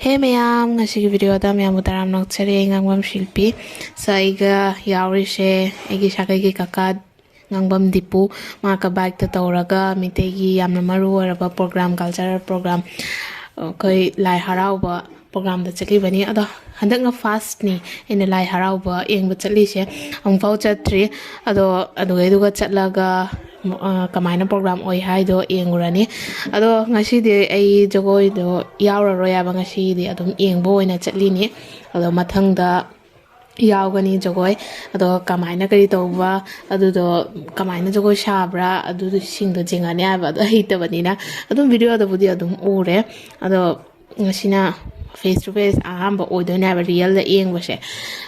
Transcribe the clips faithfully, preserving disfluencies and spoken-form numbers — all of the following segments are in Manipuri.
ꯍꯦ ꯃꯌꯥꯝ, ꯉꯁꯤꯒꯤ ꯚꯤꯗꯤꯑꯣꯗ ꯃꯌꯥꯝꯕꯨ ꯇꯔꯥꯝꯅ ꯑꯣꯛꯆꯔꯤ꯫ ꯑꯩ ꯉꯥꯡꯕꯝ ꯁꯤꯜꯄꯤ꯫ ꯁꯣ, ꯑꯩꯒ ꯌꯥꯎꯔꯤꯁꯦ ꯑꯩꯒꯤ ꯁꯥꯒꯩꯒꯤ ꯀꯀꯥ ꯉꯥꯡꯕꯝ ꯗꯤꯄꯨ꯫ ꯃꯥ ꯀꯕꯥꯏꯛꯇ ꯇꯧꯔꯒ ꯃꯤꯇꯩꯒꯤ ꯌꯥꯝꯅ ꯃꯔꯨ ꯑꯣꯏꯔꯕ ꯄ꯭ꯔꯣꯒ꯭ꯔꯥꯝ, ꯀꯜꯆꯔꯦꯜ ꯄ꯭ꯔꯣꯒ꯭ꯔꯥꯝ, ꯑꯩꯈꯣꯏ ꯂꯥꯏ ꯍꯔꯥꯎꯕ ꯄ꯭ꯔꯣꯒ꯭ꯔꯥꯝꯗ ꯆꯠꯈꯤꯕꯅꯤ꯫ ꯑꯗꯣ ꯍꯟꯗꯛꯅ ꯐꯥꯔꯁꯅꯤ ꯑꯩꯅ ꯂꯥꯏ ꯍꯔꯥꯎꯕ ꯌꯦꯡꯕ ꯆꯠꯂꯤꯁꯦ꯫ ꯑꯃꯨꯛꯐꯥꯎ ꯆꯠꯇ꯭ꯔꯤ꯫ ꯑꯗꯣ ꯑꯗꯨꯒꯩꯗꯨꯒ ꯆꯠꯂꯒ, ꯑ, ꯀꯃꯥꯏꯅ ꯄ꯭ꯔꯣꯒ꯭ꯔꯥꯝ ꯑꯣꯏ ꯍꯥꯏꯗꯣ ꯌꯦꯡꯉꯨꯔꯅꯤ꯫ ꯑꯗꯣ ꯉꯁꯤꯗꯤ ꯑꯩ ꯖꯒꯣꯏꯗꯣ ꯌꯥꯎꯔꯔꯣꯏ ꯍꯥꯏꯕ, ꯉꯁꯤꯗꯤ ꯑꯗꯨꯝ ꯌꯦꯡꯕ ꯑꯣꯏꯅ ꯆꯠꯂꯤꯅꯤ꯫ ꯑꯗꯣ ꯃꯊꯪꯗ ꯌꯥꯎꯒꯅꯤ ꯖꯒꯣꯏ꯫ ꯑꯗꯣ ꯀꯃꯥꯏꯅ ꯀꯔꯤ ꯇꯧꯕ, ꯑꯗꯨꯗꯣ ꯀꯃꯥꯏꯅ ꯖꯒꯣꯏ ꯁꯥꯕ꯭ꯔꯥ, ꯑꯗꯨꯁꯤꯡꯗꯣ ꯌꯦꯡꯉꯅꯤ ꯍꯥꯏꯕ꯫ ꯑꯗꯣ ꯍꯩꯇꯕꯅꯤꯅ ꯑꯗꯨꯝ ꯚꯤꯗꯤꯑꯣꯗꯕꯨꯗꯤ ꯑꯗꯨꯝ ꯎꯔꯦ꯫ ꯑꯗꯣ ꯉꯁꯤꯅ ꯐꯦꯁ ꯇꯨ ꯐꯦꯁ ꯑꯍꯥꯟꯕ ꯑꯣꯏꯗꯣꯏꯅꯦ ꯍꯥꯏꯕ, ꯔꯤꯌꯦꯜꯗ ꯌꯦꯡꯕꯁꯦ꯫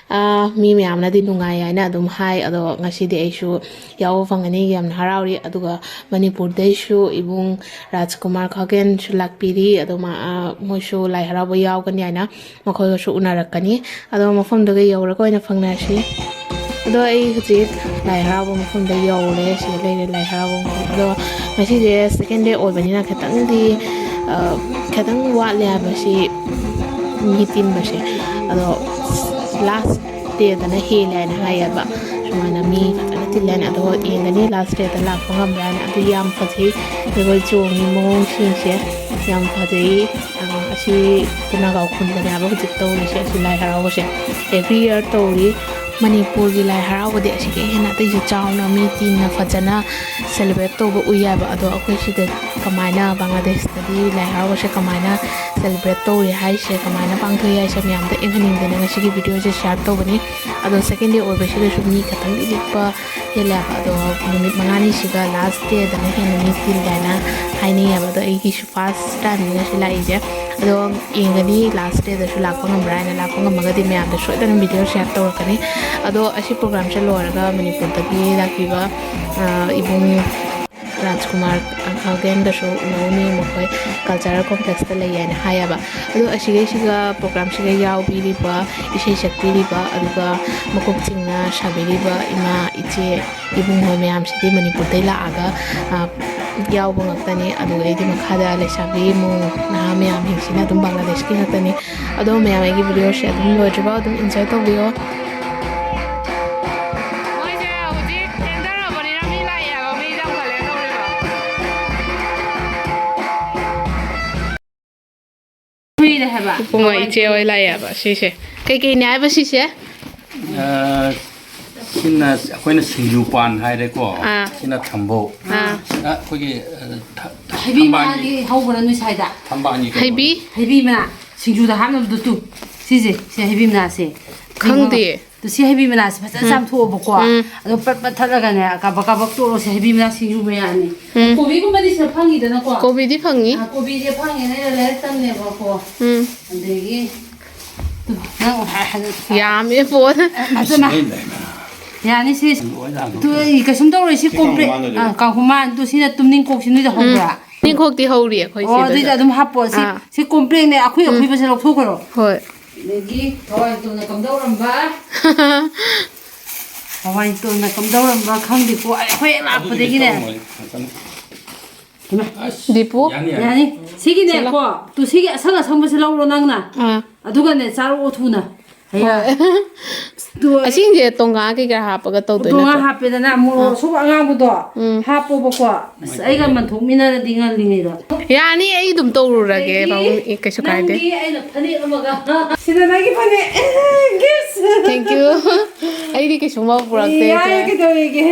ꯑꯥ, ꯃꯤ ꯃꯌꯥꯝꯅꯗꯤ ꯅꯨꯡꯉꯥꯏ ꯍꯥꯏꯅ ꯑꯗꯨꯝ ꯍꯥꯏ꯫ ꯑꯗꯣ ꯉꯁꯤꯗꯤ ꯑꯩꯁꯨ ꯌꯥꯎꯕ ꯐꯪꯒꯅꯤ, ꯌꯥꯝꯅ ꯍꯔꯥꯎꯔꯤ꯫ ꯑꯗꯨꯒ ꯃꯅꯤꯄꯨꯔꯗꯩꯁꯨ ꯏꯕꯨꯡ ꯔꯥꯖꯀꯨꯃꯥꯔ ꯈꯥꯒꯦꯟꯁꯨ ꯂꯥꯛꯄꯤꯔꯤ꯫ ꯑꯗꯣ ꯃꯥ, ꯑꯥ, ꯃꯣꯏꯁꯨ ꯂꯥꯏ ꯍꯔꯥꯎꯕ ꯌꯥꯎꯒꯅꯤ ꯍꯥꯏꯅ ꯃꯈꯣꯏꯒꯁꯨ ꯎꯅꯔꯛꯀꯅꯤ꯫ ꯑꯗꯣ ꯃꯐꯝꯗꯨꯒ ꯌꯧꯔꯒ ꯑꯣꯏꯅ ꯐꯪꯅꯔꯁꯤ꯫ ꯑꯗꯣ ꯑꯩ ꯍꯧꯖꯤꯛ ꯂꯥꯏ ꯍꯔꯥꯎꯕ ꯃꯐꯝꯗ ꯌꯧꯔꯦ꯫ ꯁꯤꯗ ꯂꯩꯔꯦ ꯂꯥꯏ ꯍꯔꯥꯎꯕ ꯃꯐꯝ꯫ ꯑꯗꯣ ꯉꯁꯤꯁꯦ ꯁꯦꯀꯦꯟ ꯗꯦ ꯑꯣꯏꯕꯅꯤꯅ ꯈꯤꯇꯪꯗꯤ, ꯑ, ꯈꯤꯇꯪ ꯋꯥꯠꯂꯦ ꯍꯥꯏꯕꯁꯤ ꯃꯤ ꯇꯤꯟꯕꯁꯦ꯫ ꯑꯗꯣ ꯂꯥꯁ ꯗꯦꯗꯅ ꯍꯦꯜꯂꯦ ꯍꯥꯏꯅ ꯍꯥꯏꯌꯦꯕ꯫ ꯁꯨꯃꯥꯏꯅ ꯃꯤ ꯐꯖꯅ ꯇꯤꯜꯂꯦ ꯍꯥꯏꯅ꯫ ꯑꯗꯣ ꯌꯦꯡꯒꯅꯤ ꯂꯥꯁ ꯗꯦꯗ ꯂꯥꯛꯄ ꯉꯝꯕ꯭ꯔꯥ ꯍꯥꯏꯅ꯫ ꯑꯗꯨ ꯌꯥꯝ ꯐꯖꯩ, ꯖꯒꯣꯏ ꯆꯣꯡꯉꯤ ꯃꯑꯣꯡꯁꯤꯡꯁꯦ ꯌꯥꯝ ꯐꯖꯩ꯫ ꯑ, ꯑꯁꯤ ꯅꯥꯒꯥꯎ ꯈꯨꯟꯗꯅꯦ ꯍꯥꯏꯕ ꯍꯧꯖꯤꯛ ꯇꯧꯔꯤꯁꯦ, ꯑꯁꯤ ꯂꯥꯏ ꯍꯔꯥꯎꯕꯁꯦ꯫ ꯑꯦꯚ꯭ꯔꯤ ꯌꯔ ꯇꯧꯔꯤ꯫ ꯃꯅꯤꯄꯨꯔꯒꯤ ꯂꯥꯏ ꯍꯔꯥꯎꯕꯗꯤ ꯑꯁꯤꯗꯒꯤ ꯍꯦꯟꯅ ꯑꯇꯩꯁꯨ ꯆꯥꯎꯅ ꯃꯤ ꯇꯤꯟꯅ ꯐꯖꯅ ꯁꯦꯂꯦꯕ꯭ꯔꯦꯠ ꯇꯧꯕ ꯎꯏ ꯍꯥꯏꯕ꯫ ꯑꯗꯣ ꯑꯩꯈꯣꯏ ꯁꯤꯗ ꯀꯃꯥꯏꯅ, ꯕꯪꯒ꯭ꯂꯥꯗꯦꯁꯇꯗꯤ ꯂꯥꯏ ꯍꯔꯥꯎꯕꯁꯦ ꯀꯃꯥꯏꯅ ꯁꯦꯂꯦꯕ꯭ꯔꯦꯠ ꯇꯧꯏ ꯍꯥꯏꯁꯦ, ꯀꯃꯥꯏꯅ ꯄꯥꯡꯊꯣꯛꯏ ꯍꯥꯏꯁꯦ ꯃꯌꯥꯝꯗ ꯌꯦꯡꯍꯟꯅꯤꯡꯗꯅ ꯉꯁꯤꯒꯤ ꯚꯤꯗꯤꯑꯣꯁꯦ ꯁꯤꯌꯥꯔ ꯇꯧꯕꯅꯤ꯫ ꯑꯗꯣ ꯁꯦꯀꯦꯟ ꯗꯦ ꯑꯣꯏꯕꯁꯤꯗꯁꯨ ꯃꯤ ꯈꯇꯪꯗꯤ ꯂꯤꯛꯄ ꯍꯦꯜꯂꯦꯕ꯫ ꯑꯗꯣ ꯅꯨꯃꯤꯠ ꯃꯉꯥꯅꯤꯁꯤꯒ ꯂꯥꯁ ꯗꯦꯗꯅ ꯍꯦꯟꯅ ꯃꯤ ꯇꯤꯜꯂꯦ ꯍꯥꯏꯅ ꯍꯥꯏꯅꯩꯌꯦꯕ꯫ ꯑꯗꯣ ꯑꯩꯒꯤꯁꯨ ꯐꯥꯔꯁ ꯇꯥꯏꯝꯅꯤ ꯉꯁꯤ ꯂꯥꯛꯏꯁꯦ꯫ ꯑꯗꯣ ꯌꯦꯡꯒꯅꯤ ꯂꯥꯁ ꯗꯦꯗꯁꯨ ꯂꯥꯛꯄ ꯉꯝꯕ꯭ꯔꯥ ꯍꯥꯏꯅ꯫ ꯂꯥꯛꯄ ꯉꯝꯃꯒꯗꯤ ꯃꯌꯥꯝꯗ ꯁꯣꯏꯗꯅ ꯚꯤꯗꯤꯑꯣ ꯁꯤꯌꯥꯔ ꯇꯧꯔꯛꯀꯅꯤ꯫ ꯑꯗꯣ ꯑꯁꯤ ꯄ꯭ꯔꯣꯒ꯭ꯔꯥꯝꯁꯦ ꯂꯣꯏꯔꯒ ꯃꯅꯤꯄꯨꯔꯗꯒꯤ ꯂꯥꯛꯄꯤꯕ, ꯑ, ꯏꯕꯨꯡ ꯔꯥꯖꯀꯨꯃꯥꯔ ꯈꯥꯒꯦꯟꯒꯁꯨ ꯎꯅꯧꯅꯤ, ꯃꯈꯣꯏ ꯀꯜꯆꯔꯦꯜ ꯀꯣꯝꯄ꯭ꯂꯦꯛꯁꯇ ꯂꯩ ꯍꯥꯏꯅ ꯍꯥꯏꯌꯦꯕ꯫ ꯑꯗꯣ ꯑꯁꯤꯒꯩꯁꯤꯒ ꯄ꯭ꯔꯣꯒ꯭ꯔꯥꯝꯁꯤꯒ ꯌꯥꯎꯕꯤꯔꯤꯕ, ꯏꯁꯩ ꯁꯛꯄꯤꯔꯤꯕ, ꯑꯗꯨꯒ ꯃꯀꯣꯛ ꯆꯤꯡꯅ ꯁꯥꯕꯤꯔꯤꯕ ꯏꯃꯥ, ꯏꯆꯦ, ꯏꯕꯨꯡꯉꯣ ꯃꯌꯥꯝꯁꯤꯗꯤ ꯃꯅꯤꯄꯨꯔꯗꯩ ꯂꯥꯛꯑꯒ, ꯑ, ꯌꯥꯎꯕ ꯉꯥꯛꯇꯅꯤ꯫ ꯑꯗꯨꯗꯩꯗꯤ ꯃꯈꯥꯗ ꯂꯩꯁꯥꯕꯤ ꯃꯧ ꯅꯍꯥ ꯃꯌꯥꯝꯁꯤꯡꯁꯤꯅ ꯑꯗꯨꯝ ꯕꯪꯒ꯭ꯂꯥꯗꯦꯁꯀꯤ ꯉꯥꯛꯇꯅꯤ꯫ ꯑꯗꯣ ꯃꯌꯥꯝ ꯑꯩꯒꯤ ꯚꯤꯗꯤꯑꯣꯁꯦ ꯑꯗꯨꯝ ꯂꯣꯏꯗ꯭ꯔꯤꯐꯥꯎ ꯑꯗꯨꯝ ꯏꯟꯖꯣꯏ ꯇꯧꯕꯤꯌꯣ꯫ ꯃꯣꯏꯁꯦ ꯍꯧꯖꯤꯛ ꯊꯦꯡꯊꯔꯕꯅꯤꯅ ꯃꯤ ꯂꯥꯛꯑꯦ ꯍꯥꯏꯕ, ꯃꯤ ꯌꯥꯝꯈꯠꯂꯦ ꯇꯧꯔꯤꯕ꯫ ꯀꯨꯏꯔꯦ ꯍꯥꯏꯕ꯫ ꯏꯕꯨꯡꯉꯣ, ꯏꯆꯦ ꯍꯣꯏ ꯂꯥꯛꯑꯦꯕ ꯁꯤꯁꯦ꯫ ꯀꯩꯀꯩꯅꯦ ꯍꯥꯏꯕ ꯁꯤꯁꯦ? ꯑ, ꯁꯤꯅ ꯑꯩꯈꯣꯏꯅ ꯁꯤꯡꯖꯨ ꯄꯥꯟ ꯍꯥꯏꯔꯦꯀꯣ꯫ ꯑꯥ꯫ ꯁꯤꯅ ꯊꯝꯕꯧ꯫ ꯑꯥ꯫ ꯁꯤꯅ ꯑꯩꯈꯣꯏꯒꯤ, ꯑ, ꯊ-, ꯊ-, ꯍꯩꯕꯤ ꯊꯝꯕꯥꯜꯒꯤ ꯃꯅꯥꯗꯤ ꯍꯧꯕ꯭ꯔꯥ ꯅꯣꯏ ꯁ꯭ꯋꯥꯏꯗ? ꯊꯝꯕꯥꯜꯒꯤ ꯀꯩꯅꯣ꯫ ꯍꯩꯕꯤ? ꯍꯩꯕꯤ ꯃꯅꯥ ꯁꯤꯡꯖꯨꯗ ꯍꯥꯞꯅꯕꯗꯣ ꯇꯨ꯫ ꯁꯤꯁꯦ, ꯁꯤ ꯍꯩꯕꯤ ꯃꯅꯥꯁꯦ꯫ ꯈꯪꯗꯦ꯫ ꯇꯨ ꯁꯤ ꯍꯩꯕꯤ ꯃꯅꯥꯁꯦ ꯐꯖꯅ ꯎꯝ꯫ ꯆꯥꯝꯊꯣꯛꯑꯣꯕꯀꯣ꯫ ꯎꯝ꯫ ꯑꯗꯣ ꯄꯠ ꯄꯠ ꯊꯠꯂꯒꯅꯦ, ꯀꯥꯕꯛ ꯀꯥꯕꯛ ꯇꯣꯠꯂꯣ, ꯁꯤ ꯍꯩꯕꯤ ꯃꯅꯥ ꯁꯤꯡꯖꯨ ꯃꯌꯥꯅꯤ꯫ ꯎꯝ꯫ ꯀꯣꯕꯤꯒꯨꯝꯕꯗꯤ ꯁꯤꯗ ꯐꯪꯉꯤꯗꯅꯀꯣ꯫ ꯀꯣꯕꯤꯗꯤ ꯐꯪꯉꯤ꯫ ꯑ, ꯀꯣꯕꯤꯁꯦ ꯐꯪꯉꯦꯅ ꯑꯩꯅ ꯂꯩꯔꯛꯇꯕꯅꯦꯕꯀꯣ꯫ ꯎꯝ꯫ ꯑꯗꯒꯤ ꯇꯨ, ꯅꯪ ꯍꯥꯏ-, ꯍꯥꯏ-, ꯌꯥꯝꯃꯦ ꯄꯣꯠ꯫ ꯑ, ꯃꯆꯨ ꯃ-, ꯂꯩ, ꯂꯩ, ꯂꯩ꯫ ꯌꯥꯅꯤ ꯁꯤ꯫ ꯂꯣꯏ ꯂꯥꯛꯑꯅꯨ꯫ ꯇꯨ, ꯑꯩ ꯀꯩꯁꯨꯝ ꯇꯧꯔꯣꯏ ꯁꯤ ꯁꯤ ꯀꯣꯝꯄ꯭ꯔꯦ-, ꯀꯥꯡꯍꯧ ꯃꯥꯟꯗꯨꯗꯤ꯫ ꯑ, ꯀꯥꯡꯍꯧ ꯃꯥꯟ-, ꯇꯨ ꯁꯤꯅ ꯇꯨꯝꯅꯤꯡꯈꯣꯛꯁꯤ ꯅꯣꯏꯗ ꯎꯝ꯫ ꯍꯧꯕ꯭ꯔꯥ? ꯇꯨꯝꯅꯤꯡꯈꯣꯛꯇꯤ ꯍꯧꯔꯤ ꯑꯩꯈꯣꯏ ꯑꯣ, ꯁꯤꯗꯁꯨ꯫ ꯑꯗꯨꯏꯗꯤ ꯑꯗꯨꯝ ꯍꯥꯞꯄꯣ꯫ ꯁꯤ, ꯑꯥ꯫ ꯁꯤ ꯀꯣꯝꯄ꯭ꯔꯦꯛꯅꯦ, ꯑꯩꯈꯣꯏ ꯎꯝ꯫ ꯑꯈꯣꯏꯕꯁꯦ ꯂꯧꯊꯣꯛꯈ꯭ꯔꯣ꯫ ꯍꯣꯏ꯫ ꯑꯗꯒꯤ ꯍꯋꯥꯏ ꯇꯣꯟꯅ ꯀꯝꯗꯧꯔꯝꯕ? ꯍꯋꯥꯏ ꯇꯣꯟꯅ ꯀꯝꯗꯧꯔꯝꯕ ꯈꯪꯗꯦꯀꯣ꯫ ꯑꯩꯈꯣꯏ ꯍꯦꯛ ꯑꯗꯨꯗꯤ ꯂꯥꯛꯄꯗꯒꯤꯅꯦ꯫ ꯀꯩꯁꯨ ꯇꯧꯔꯝꯃꯣꯏ꯫ ꯍꯩꯃꯥ꯫ ꯑꯁ, ꯗꯤꯄꯨ? ꯌꯥꯅꯤ, ꯌꯥꯅꯤ꯫ ꯌꯥꯅꯤ꯫ ꯁꯤꯒꯤꯅꯦꯀꯣ, ꯆꯠꯂꯣ꯫ ꯇꯨ ꯁꯤꯒꯤ ꯑꯁꯪ ꯑꯁꯪꯕꯁꯦ ꯂꯧꯔꯣ ꯅꯪꯅ꯫ ꯑꯥ꯫ ꯑꯗꯨꯒꯅꯦ, ꯆꯥꯔꯛꯑꯣ ꯊꯨꯅ꯫ ꯍꯌꯥ꯫ ꯍꯣꯏ꯫ ꯇꯨ ꯑꯩ ꯑꯁꯤꯡꯁꯦ ꯇꯣꯡꯉꯥ ꯀꯩꯀꯥ ꯍꯥꯞꯄꯒ ꯇꯧꯗꯣꯏ ꯇꯣꯡꯉꯥ ꯅꯠꯇ꯭ꯔꯣ? ꯍꯥꯞꯄꯦꯗꯅ, ꯃꯣꯔꯣꯛ ꯑꯥ꯫ ꯑꯁꯨꯕ ꯑꯉꯥꯡꯕꯗꯣ ꯎꯝ꯫ ꯍꯥꯞꯄꯣꯕꯀꯣ꯫ ꯑꯁ, ꯑꯩꯒ ꯃꯟꯊꯣꯛꯃꯤꯟꯅꯔꯗꯤ ꯉꯜꯂꯤꯉꯩꯗ꯫ ꯌꯥꯅꯤ, ꯑꯩ ꯑꯗꯨꯝ ꯇꯧꯔꯨꯔꯒꯦ, ꯑꯗꯒꯤ ꯄꯥꯕꯨꯡ, ꯑꯦ, ꯀꯩꯁꯨ ꯀꯥꯏꯗꯦ꯫ ꯅꯪꯒꯤ ꯑꯩꯅ ꯐꯅꯦꯛ ꯑꯃꯒ꯫ ꯁꯤꯗ ꯅꯪꯒꯤ ꯐꯅꯦꯛ꯫ ꯑꯦ, gift꯫ Thank you꯫ ꯑꯩꯗꯤ ꯀꯩꯁꯨꯝꯐꯥꯎ ꯄꯨꯔꯛꯇꯦ, ꯌꯥꯔꯦ, ꯏꯆꯦ꯫ ꯀꯩꯗꯧꯔꯤꯒꯦ?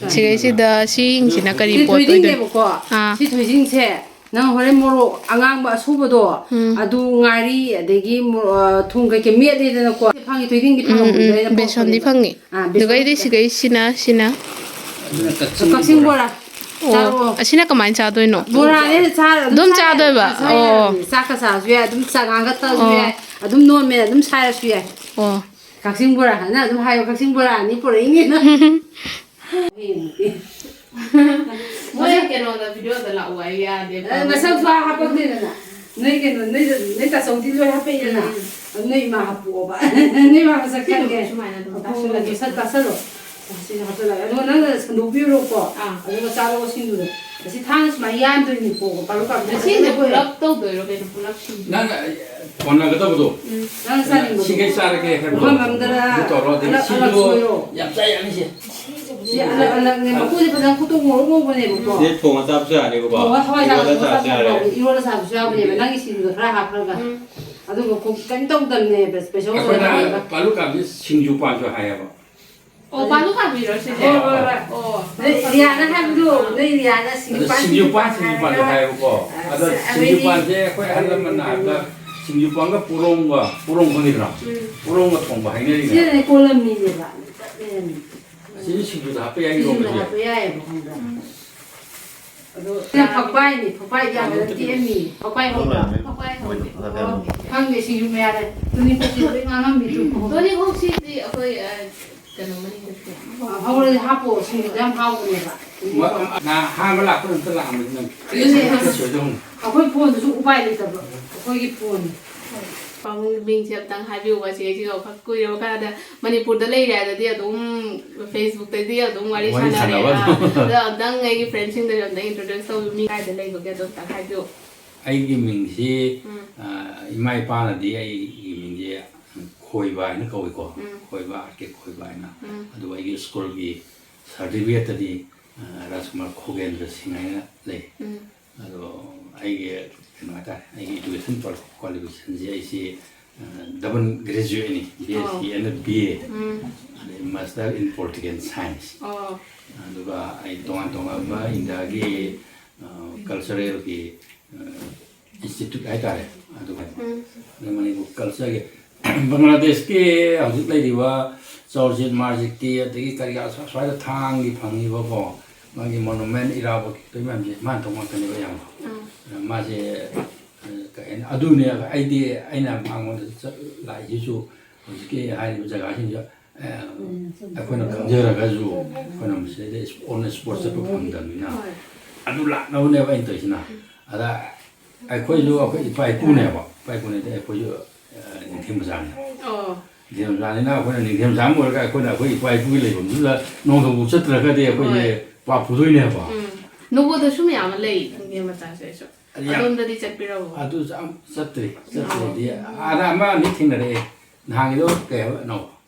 ꯁꯤꯗꯩꯁꯤꯗ ꯁꯤꯁꯤꯡꯁꯤꯅ ꯀꯔꯤ ꯁꯤ ꯄꯣꯠ ꯑꯣꯏꯗꯣꯏꯅꯣ? ꯊꯣꯏꯗꯤꯡꯅꯦꯕꯀꯣ꯫ ꯑꯥ꯫ ꯁꯤ ꯊꯣꯏꯗꯤꯡꯁꯦ ꯅꯪ ꯍꯣꯔꯦꯟ ꯃꯣꯔꯣꯛ ꯑꯉꯥꯡꯕ ꯑꯁꯨꯕꯗꯣ, ꯎꯝ꯫ ꯑꯗꯨ, ꯉꯥꯔꯤ, ꯑꯗꯒꯤ ꯃꯣ-, ꯑ, ꯊꯨꯝ ꯀꯩꯀꯩ ꯃꯦꯠꯂꯦꯗꯅꯀꯣ꯫ ꯐꯪꯉꯤ, ꯊꯣꯏꯗꯤꯡꯗꯤ ꯎꯝ, ꯐꯪꯉꯝꯈꯤꯗ꯭ꯔꯥ? ꯎꯝ, ꯑꯩꯅ ꯕꯦꯁꯣꯟꯗꯤ ꯄꯣꯠꯇꯣ꯫ ꯐꯪꯉꯤ꯫ ꯑꯥ, ꯑꯗꯨꯒ ꯕꯦꯁꯣꯟ ꯑꯩꯗꯤ ꯈꯛꯇ꯫ ꯁꯤꯒꯩꯁꯤꯅ, ꯁꯤꯅ ꯑꯗꯨꯅ ꯀꯛꯆꯤꯡ ꯀꯛꯆꯤꯡ ꯕꯣꯔꯥ꯫ ꯕꯣꯔꯥ꯫ ꯑꯣ, ꯆꯥꯔꯛꯑꯣ꯫ ꯑꯁꯤꯅ ꯀꯃꯥꯏꯅ ꯆꯥꯗꯣꯏꯅꯣ? ꯕꯣꯔꯥꯅꯦ, ꯆꯥꯔ-, ꯑꯗꯨꯝ ꯑꯗꯨꯝ ꯆꯥꯔ-, ꯆꯥꯗꯣꯏꯕ? ꯑꯥ, ꯆꯥ ꯑꯣ꯫ ꯌꯥꯔꯕꯅꯦ꯫ ꯆꯥꯛꯀ ꯆꯥꯔꯁꯨ ꯌꯥꯏ, ꯑꯗꯨꯝ ꯆꯉꯥꯡꯒ ꯊꯛꯑꯁꯨ ꯑꯣ꯫ ꯌꯥꯏ, ꯑꯗꯨꯝ ꯅꯣꯔꯃꯦꯜ ꯑꯗꯨꯝ ꯁꯥꯏꯔꯁꯨ ꯌꯥꯏ꯫ ꯑꯣ꯫ ꯀꯛꯆꯤꯡ ꯕꯣꯔꯥ ꯍꯥꯏꯅ ꯑꯗꯨꯝ ꯍꯥꯏꯌꯣ, ꯀꯛꯆꯤꯡ ꯕꯣꯔꯥ ꯑꯅꯤ ꯄꯨꯔꯛꯏꯅꯦꯅ꯫ ꯃꯣꯏ ꯀꯩꯅꯣꯗ, ꯚꯤꯗꯤꯑꯣꯗ ꯂꯥꯛꯑꯣ ꯍꯥꯏ ꯌꯥꯗꯦꯕ꯫ ꯑ, ꯃꯁꯛ ꯐꯥ ꯍꯥꯄꯛꯇꯦꯗꯅ꯫ ꯅꯣꯏ ꯀꯩꯅꯣ, ꯅꯣꯏ, ꯅꯣꯏ ꯇꯥꯆꯧꯗꯤ ꯂꯣꯏ ꯍꯥꯄꯛꯏꯗꯅ꯫ ꯎꯝ꯫ ꯑꯗꯨ ꯅꯣꯏ ꯏꯃꯥ ꯍꯥꯄꯛꯑꯣꯕ꯫ ꯅꯣꯏ ꯏꯃꯥ ꯃꯁꯛ ꯁꯤ ꯈꯪꯒꯦ꯫ ꯁꯨꯃꯥꯏꯅ ꯑꯗꯨꯝ ꯍꯥꯄꯛꯑꯣ, ꯇꯥꯁꯜꯂꯒꯦ꯫ ꯃꯁꯛ ꯇꯥꯁꯜꯂꯣ꯫ ꯁꯤꯁꯨ ꯍꯥꯞꯆꯤꯜꯂꯒꯦ꯫ ꯑꯗꯨꯒ ꯅꯪꯅ ꯁꯟꯗꯣꯛꯄꯤꯔꯣꯀꯣ꯫ ꯑꯥ꯫ ꯑꯗꯨꯒ ꯆꯥꯔꯛꯑꯣ ꯁꯤꯡꯖꯨꯗꯣ꯫ ꯑꯁꯤ ꯊꯥꯡꯅ ꯁꯨꯃꯥꯏꯅ ꯌꯥꯟꯗꯣꯏꯅꯤꯀꯣ꯫ ꯄꯥꯂꯨ ꯀꯥꯕꯤꯗ ꯑꯁꯤꯁꯦ ꯁꯤꯡꯖꯨ ꯄꯨꯂꯞ ꯇꯧꯗꯣꯏꯔꯣ ꯀꯩꯅꯣ? ꯄꯨꯂꯞ ꯁꯤꯡꯖꯨ? ꯅꯪ ꯀꯣꯟꯅꯒꯗꯕꯗꯣ꯫ ꯎꯝ꯫ ꯅꯪ ꯆꯥꯅꯤꯡꯕꯗꯣ꯫ ꯁꯤꯈꯩ ꯆꯥꯔꯒꯦ ꯍꯥꯏꯕꯗꯣ꯫ ꯄꯨꯈꯝ ꯑꯝꯗꯅ ꯑꯗꯨ ꯇꯧꯔꯣ꯫ ꯑꯗꯒꯤ ꯑꯂꯛ ꯑꯂꯛ ꯁꯤꯡꯖꯨ ꯁꯣꯏꯔꯣ꯫ ꯌꯥꯝ ꯆꯥ ꯌꯥꯅꯤꯁꯦ꯫ ꯁꯤ ꯑꯂꯛ ꯑꯂꯛꯅꯦ꯫ ꯃꯀꯨꯁꯦ ꯐꯖꯅ ꯈꯣꯛꯇꯣꯛ ꯉꯧꯔꯣꯛ ꯉꯧꯕꯅꯦꯕꯀꯣ꯫ ꯁꯤ ꯊꯣꯡꯉ ꯆꯥꯕꯁꯨ ꯌꯥꯅꯦꯕꯀꯣ꯫ ꯍꯣꯏ, ꯍꯣꯏ, ꯏꯔꯣꯜꯂ ꯆꯥꯕꯁꯨ ꯆꯥꯕꯁꯨ ꯌꯥꯔꯦ꯫ ꯌꯥꯎꯕꯅꯦ꯫ ꯏꯔꯣꯜꯂ ꯆꯥꯕꯁꯨ ꯌꯥꯎꯕꯅꯦꯕ꯫ ꯅꯪꯒꯤ ꯁꯤꯡꯖꯨꯗ ꯈꯔ ꯍꯥꯞꯈ꯭ꯔꯒ꯫ ꯎꯝ꯫ ꯑꯗꯨꯒ ꯈꯣꯛ-, ꯀꯩꯝ ꯇꯧꯗꯕꯅꯦꯕ꯫ ꯁ꯭ꯄꯦꯁꯦꯜ ꯑꯩꯈꯣꯏꯅ ꯑꯣꯏꯅ ꯄꯥꯂꯨ ꯀꯥꯕꯤꯁꯦ ꯁꯤꯡꯖꯨ ꯄꯥꯟꯁꯨ ꯍꯥꯏꯌꯦꯕ꯫ ꯑꯣ, ꯄꯥꯂꯨ ꯀꯥꯕꯤꯔꯣ ꯁꯤꯁꯦ? ꯍꯣꯏ, ꯍꯣꯏ, ꯍꯣꯏ꯫ ꯑꯣ, ꯅꯣꯏ ꯔꯤꯌꯥꯅ ꯍꯥꯏꯕꯗꯣ, ꯅꯣꯏ ꯔꯤꯌꯥꯅ ꯁꯤꯡꯖꯨ ꯑꯗꯣ ꯄꯥꯟ, ꯁꯤꯡꯖꯨ ꯁꯤꯡꯖꯨ ꯄꯥꯟ, ꯄꯥꯟ ꯁꯤꯡꯖꯨ ꯄꯥꯟꯁꯨ ꯍꯥꯏꯔꯒ, ꯍꯥꯏꯌꯦꯕꯀꯣ꯫ ꯑ, ꯑꯗꯣ ꯁꯤ-, ꯁꯤꯡꯖꯨ ꯑꯩꯈꯣꯏꯗꯤ ꯄꯥꯟꯁꯦ ꯑꯩꯈꯣꯏ ꯑꯍꯜ ꯂꯃꯟꯅ ꯍꯥꯏꯕꯗ ꯁꯤꯡꯖꯨ ꯄꯥꯟꯒ ꯄꯣꯔꯣꯝꯒ, ꯄꯣꯔꯣꯝ ꯈꯪꯉꯤꯗꯅ? ꯎꯝ꯫ ꯄꯣꯔꯣꯝꯒ ꯊꯣꯡꯕ ꯍꯥꯏꯅꯔꯤꯅꯦ꯫ ꯁꯤꯅꯅꯦ ꯀꯣꯂꯝꯅꯤꯅꯦꯕ꯫ ꯆꯠꯂꯦꯅꯦ꯫ ꯑꯁꯤꯁꯨ ꯁꯤꯡꯖꯨꯗ ꯍꯥꯄ ꯌꯥꯏ, ꯁꯤꯡꯖꯨꯗ ꯏꯔꯣꯝꯕꯁꯦ꯫ ꯍꯥꯞꯄ ꯌꯥꯏꯌꯦꯕ, ꯈꯪꯕ꯭ꯔꯥ? ꯎꯝ꯫ ꯑꯗꯣ ꯁꯤꯅ ꯐꯛꯄꯥꯏꯅꯤ, ꯐꯛꯄꯥꯏꯗꯤ ꯌꯥꯝ ꯐꯖꯅ ꯇꯦꯛꯑꯝꯃꯤ꯫ ꯐꯛꯄꯥꯏ ꯍꯧꯕ꯭ꯔꯥ? ꯐꯛꯄꯥꯏ ꯍꯧꯋꯦ꯫ ꯑꯣ, ꯈꯪꯗꯦ, ꯁꯤꯡꯖꯨ ꯃꯌꯥꯗ ꯇꯨꯅꯤꯡꯈꯣꯛꯁꯤ ꯂꯣꯏ ꯉꯥꯡꯉꯝꯃꯤ, ꯇꯨ꯫ ꯇꯨꯅꯤꯡꯈꯣꯛꯁꯤꯗꯤ ꯑꯩꯈꯣꯏ, ꯑ, ꯀꯩꯅꯣ ꯃꯅꯤꯡꯗ ꯊꯦꯠ-, ꯑ, ꯍꯧꯔꯗꯤ ꯍꯥꯞꯄꯣ, ꯁꯤꯡꯖꯨꯗ ꯌꯥꯝ ꯍꯥꯎꯕꯅꯦꯕ꯫ ꯃ-, ꯅ-, ꯑꯍꯥꯟꯕ ꯂꯥꯛꯄꯗ ꯑꯝꯇ ꯂꯥꯛꯑꯝꯕꯅꯤ ꯅꯪ꯫ ꯑꯗꯨꯅꯦ꯫ ꯁꯣꯏꯗꯧꯅꯤ꯫ ꯑꯩꯈꯣꯏ ꯐꯣꯟꯗꯨꯁꯨ ꯎꯄꯥꯏ ꯂꯩꯇꯕ, ꯑꯩꯈꯣꯏꯒꯤ ꯐꯣꯟ꯫ ꯄꯥꯕꯨꯡꯒꯤ ꯃꯤꯡꯁꯦ ꯑꯝꯇꯪ ꯍꯥꯏꯕꯤꯌꯨꯕ, ꯆꯦꯁꯤꯒ ꯈꯛ ꯀꯨꯏꯔꯕ ꯀꯥꯟꯗ ꯃꯅꯤꯄꯨꯔꯗ ꯂꯩꯔꯦ ꯍꯥꯏꯗꯗꯤ ꯑꯗꯨꯝ Facebook-ꯇꯗꯤ ꯑꯗꯨꯝ ꯋꯥꯔꯤ ꯋꯥꯔꯤ ꯁꯥꯟꯅꯔꯦ꯫ ꯁꯥꯟꯅꯕ ꯑꯥ, ꯑꯗꯨꯝ꯫ ꯑꯗꯣ ꯑꯝꯇꯪ ꯑꯩꯒꯤ friend-ꯁꯤꯡꯗꯁꯨ ꯑꯝꯇꯪ introduce ꯇꯧꯕꯤꯌꯨ, ꯃꯤ ꯀꯥꯏꯗ ꯂꯩꯕꯒꯦ ꯑꯗꯣ ꯑꯝꯇꯪ ꯍꯥꯏꯕꯤꯌꯨ꯫ ꯑꯩꯒꯤ ꯃꯤꯡꯁꯤ, ꯎꯝ꯫ ꯑ, ꯏꯃꯥ ꯏꯄꯥꯅꯗꯤ ꯑꯩꯒꯤ ꯃꯤꯡꯁꯦ ꯈꯣꯏꯕ ꯍꯥꯏꯅ ꯀꯧꯏꯀꯣ, ꯎꯝ꯫ ꯈꯣꯏꯕ, ꯑꯥꯔ ꯀꯦ ꯈꯣꯏꯕ ꯍꯥꯏꯅ꯫ ꯎꯝ꯫ ꯑꯗꯨꯒ ꯑꯩꯒꯤ ꯁ꯭ꯀꯨꯜꯒꯤ certificate-ꯇꯗꯤ, ꯑ, ꯔꯥꯖꯀꯨꯃꯥꯔ ꯈꯣꯒꯦꯟꯗ꯭ꯔ ꯁꯤꯡ ꯍꯥꯏꯅ ꯂꯩ꯫ ꯎꯝ꯫ ꯑꯗꯣ ꯑꯩꯒꯤ ꯀꯩꯅꯣ ꯍꯥꯏꯇꯥꯔꯦ, ꯑꯩꯒꯤ education qualification-ꯁꯦ ꯑꯩꯁꯤ, ꯑ, double graduate-ꯅꯤ, ꯑꯣ꯫ B S C and B A, ꯎꯝ꯫ ꯑꯗꯩ Master in Political Science꯫ ꯑꯣ꯫ ꯑꯗꯨꯒ ꯑꯩ ꯇꯣꯉꯥꯟ ꯇꯣꯉꯥꯟꯕ ꯏꯟꯗꯤꯌꯥꯒꯤ, ꯑ, cultural-ꯒꯤ, ꯑ, institute ꯍꯥꯏꯇꯥꯔꯦ, ꯑꯗꯨꯒ ꯎꯝ꯫ ꯑꯗꯩ ꯃꯅꯤꯄꯨꯔ culture-ꯒꯤ ꯕꯪꯒ꯭ꯂꯥꯗꯦꯁꯀꯤ ꯍꯧꯖꯤꯛ ꯂꯩꯔꯤꯕ ꯆꯧꯔꯖꯤꯠ ꯃꯥꯔꯖꯤꯠꯀꯤ ꯑꯗꯒꯤ ꯀꯔꯤ ꯀꯔꯥ ꯁ꯭ꯋꯥꯏꯗ ꯊꯥꯡꯒꯤ ꯐꯪꯉꯤꯕꯀꯣ, ꯃꯥꯒꯤ monument ꯏꯔꯥꯕꯣꯠꯀꯤ ꯀꯩ ꯃꯌꯥꯝꯁꯦ ꯃꯥꯅ ꯇꯧ ꯉꯥꯛꯇꯅꯦꯕ ꯑꯌꯥꯝꯕ꯫ ꯎꯝ꯫ ꯃꯥꯁꯦ, ꯑ, ꯀꯩ ꯍꯥꯏꯅꯤ, ꯑꯗꯨꯅꯦ ꯑꯩꯗꯤ ꯑꯩꯅ ꯃꯉꯣꯟꯗ ꯆꯠ-, ꯂꯥꯛꯏꯁꯤꯁꯨ ꯍꯧꯖꯤꯛꯀꯤ ꯍꯥꯏꯔꯤꯕ ꯖꯒꯥꯁꯤꯡꯁꯦ, ꯑ, ꯎꯝ, ꯆꯨꯝꯃꯦ꯫ ꯑꯩꯈꯣꯏꯅ ꯈꯪꯖꯔꯒꯁꯨ ꯑꯩꯈꯣꯏꯅ ꯃꯁꯤꯗꯩꯗ on the spot ꯆꯠꯄ ꯐꯪꯗꯕꯅꯤꯅ ꯍꯣꯏ꯫ ꯑꯗꯨ ꯂꯥꯛꯅꯕꯅꯦꯕ ꯑꯩꯅ ꯇꯧꯔꯤꯁꯤꯅ꯫ ꯎꯝ꯫ ꯑꯗ ꯑꯩꯈꯣꯏꯁꯨ ꯑꯩꯈꯣꯏ ꯏꯄꯥ ꯏꯄꯨꯅꯦꯕ, ꯏꯄꯥ ꯏꯄꯨꯅꯦꯗꯤ ꯑꯩꯈꯣꯏꯁꯨ, ꯑ, ꯅꯤꯡꯊꯤ ꯃꯆꯥꯅꯦ꯫ ꯑꯣ꯫ ꯅꯤꯡꯊꯦꯝꯆꯥꯅꯤꯅ ꯑꯩꯈꯣꯏꯅ ꯅꯤꯡꯊꯦꯝꯆꯥ ꯑꯃ ꯑꯣꯏꯔꯒ ꯑꯩꯈꯣꯏꯅ ꯑꯩꯈꯣꯏ ꯏꯄꯥ ꯏꯄꯨꯒꯤ ꯂꯩꯐꯝꯗꯨꯗ ꯅꯣꯡꯊꯛ ꯆꯠꯇ꯭ꯔꯒꯗꯤ ꯑꯩꯈꯣꯏꯁꯦ ꯍꯣꯏ꯫ ꯄꯥꯞ ꯄꯨꯗꯣꯏꯅꯦꯕ꯫ ꯎꯝ꯫ ꯅꯣꯡꯄꯣꯛꯇꯁꯨ ꯃꯌꯥꯝ ꯑꯃ ꯂꯩ, ꯅꯤꯡꯊꯦꯝ ꯃꯆꯥꯁꯦ ꯑꯩꯁꯨ꯫ ꯑꯗꯨ ꯌꯥꯝ ꯑꯗꯣꯝꯗꯗꯤ ꯆꯠꯄꯤꯔꯕꯣ? ꯑꯗꯨ ꯆ-, ꯆꯠꯇ꯭ꯔꯤ, ꯆꯠꯇ꯭ꯔꯤꯗꯤ꯫ ꯑꯣ꯫ ꯑꯥꯗ ꯑꯃ ꯑꯅꯤ ꯊꯦꯡꯅꯔꯛꯑꯦ꯫ ꯅꯍꯥꯟꯒꯤꯗꯣ ꯀꯩ ꯍꯥꯏꯕ? ꯅꯣ,